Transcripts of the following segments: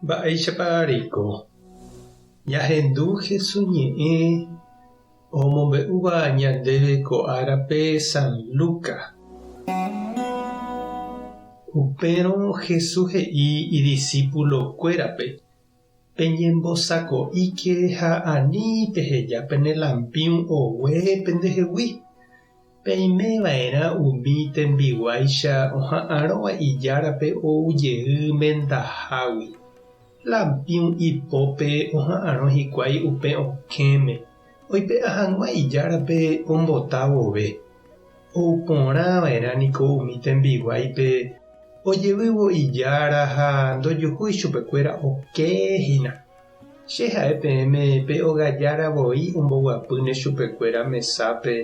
Mba'éichapa reiko? Ñahendu Jesús ñe'ẽ omombe'úva ñandéve ko árape San Lucas. Upérõ Jesús he'i idisípulokuérape, Peñembosako'íke ha ani peheja pene lampĩu ogue pendehegui. Peime va'erã umi tembiguáicha oha'arõva ijárape ou jey mendahágui. Lampĩu ipópe oha'arõ hikuái upe okẽme, oipe'a hag̃ua ijárape ombota vove. Ou porã va'erã niko umi tembiguáipe ojevývo ijára ha ndojuhúi chupekuéra oke hína. Che ha'e peẽme pe ogajára voi omboguapýne chupekuéra mesápe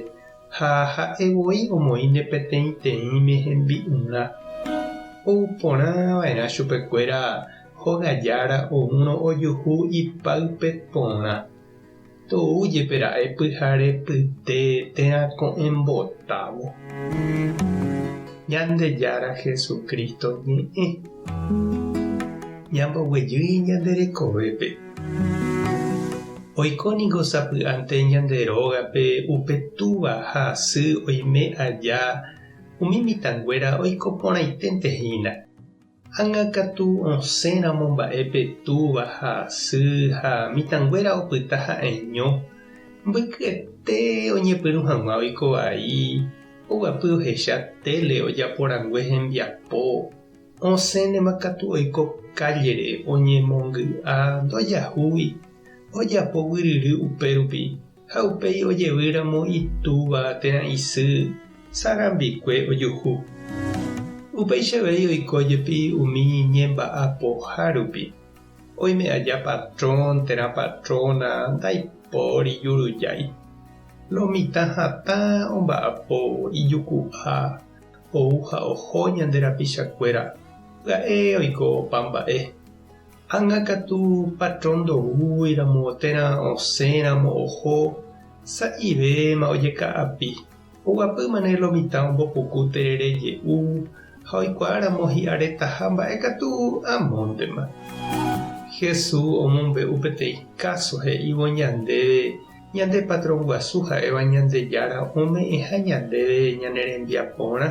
ha ha'e voi omoĩne peteĩteĩme hembi'urã. Ou porã va'erã chupekuéra hogajára oúrõ ojuhu ipáype porã. Tou jepe ra'e pyhare pyte térã ko'ẽmbotávo. Ñandejára Jesucristo ñe'ẽ. Ñamboguejy ñande rekovépe. Oiko niko sapy'ánte ñande rógape upe túva ha sy oime aja umi mitãnguéra oiko porãiténte hína. Ág̃a katu osẽramo mba'e pe túva ha sy ha mitãnguéra opyta ha'eño, mbykyete oñepyrũ hag̃ua oiko vai, oguapy ohecha téle ojapo rangue hembiapo, osẽnema katu oiko kállere oñemongy'a ndojahúi, ojapo guyryry upérupi ha upéi ojevýramo itúva térã isy sarambikue ojuhu. Upéicha avei oiko jepi umi ñemba'apoha rupi. Oime aja patrón térã patróna ndaipóri jurujái. Lo mitã hatã omba'apo ijuku'a ou ha oho ñande rapichakuéra, pya'e oiko opa mba'e. Ág̃a katu patrón ndoúiramo térã osẽramo oho, sa'ivéma ojeka'api. Oguapýmane lo mitã ombopuku terere je'u ha oikuaáramo hi'aretaha mba'e katu amóntema. Jesús omombe'u peteĩ káso he'ívo ñandéve ñande patrón guasu ha'éva Ñandejára ome'ẽha ñandéve ñane rembiaporã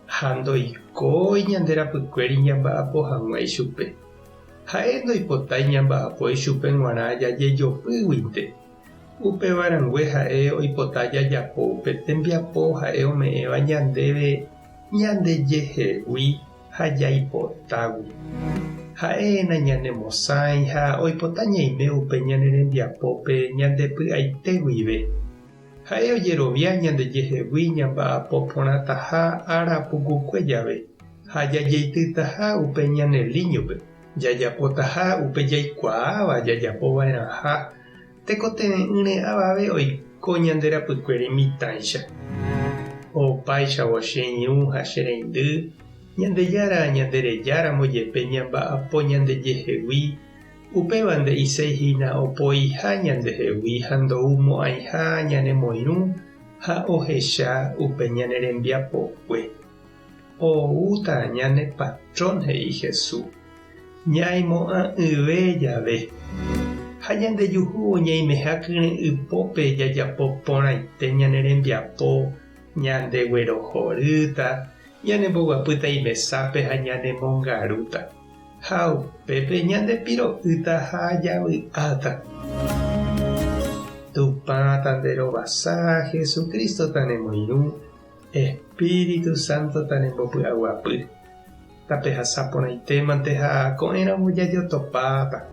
ha ndoikói ñande rapykuéri ñamba'apo hag̃ua ichupe. Ha'e ndoipotái ñamba'apo ichupe g̃uarã jajejopýguinte. Upéva rangue ha'e oipota jajapo upe tembiapo ha'e ome'ẽva ñandéve ñandejehegui ha jaipotágui. Ha'e nañanemosãi ha oipota ñaime upe ñane rembiapópe ñande py'aite guive. Ha'e ojerovia ñandejehegui ñamba'apo porãtaha ára pukukue jave ha jajeitytaha upe ñane líñope. Jajapotaha upe jaikuaáva jajapova'erãha, tekotevẽ'ỹre avave oiko ñande rapykuere mitãicha. Opáichavo che irũ ha che reindy, Ñandejára ñanderejáramo jepe ñamba'apo ñandejehegui, upéva nde'iséi hína opoiha ñandehegui ha ndoumo'ãiha ñanemoirũ ha ohecha upe ñane rembiapokue. Oúta ñane patrón, he'i Jesús, ñaimo'ã'ỹve jave. Ha ñandejuhu ñaimeha kyre'ỹpópe jajapo porãite ñane rembiapo, ñandeguerohorýta, ñanemboguapýta imesápe ha ñanemongarúta. Ha upépe ñandepiro'ýta ha javy'áta. Tupã tanderovasa, Jesucristo tanemoirũ, Espíritu Santo tanembopy'aguapy. Tapehasa porãitémante ha ko'ẽramo jajotopáta.